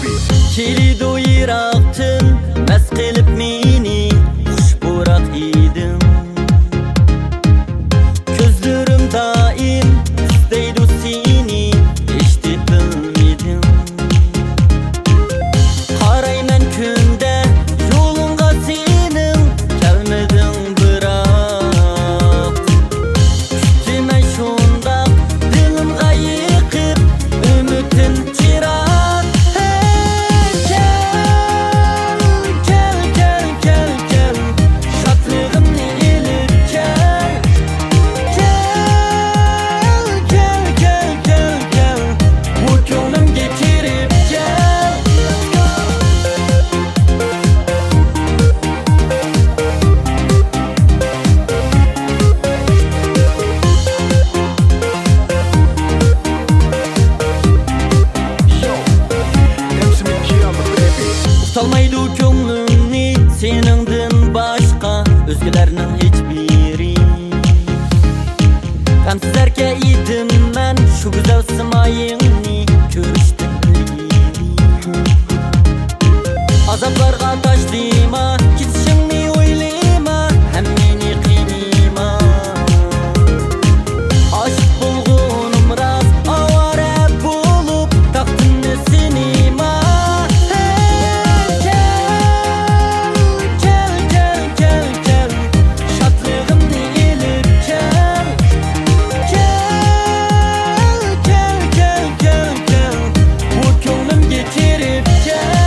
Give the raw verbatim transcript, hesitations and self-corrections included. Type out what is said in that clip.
كېلىدۇ يىراقتىن مەس قىلىپ مېنى خۇش پۇراق ھىدىڭ. كۆزلىرىم دائىم ئىزدەيدۇ سېنى، ھېچ تېپىلمىدىڭ. قارايمەن كۈندە يولۇڭغا سېنىڭ، كەلمىدىڭ بىراق. كۈتىمەن شۇنداق دىلىمغا يېقىپ ئۈمىدىم چىراغ. ھەي، كەل، كەل، كەل، كەل، كەل، شادلىقىمنى ئېلىپ كەل. كەل، كەل، كەل، كەل، كەل، بۇ كۆڭلۈمگە كىرىپ كەل. ئۇتالمايدۇ كۆڭلۈمنى سېنىڭدىن باشقا ئۆزگىلەرنىڭ ھېچبىرى. غەمسىز ئەركە ئىدىم مەن شۇ گۈزەل سىمايىڭنى كۆرۈشتىن ئىلگىرى. ئازابلارغا تاشلىما، كېتىشىڭنى ئويلىما، ھەممىنى قىينىما. ئاشىق بولغىنىم راست، ئاۋارە بولۇپ تاقتىمنى سىنىما. ھەي، كەل، كەل، كەل، كەل، كەل، شادلىقىمنى ئېلىپ كەل. كەل، كەل، كەل، كەل، كەل، بۇ كۆڭلۈمگە كىرىپ كەل.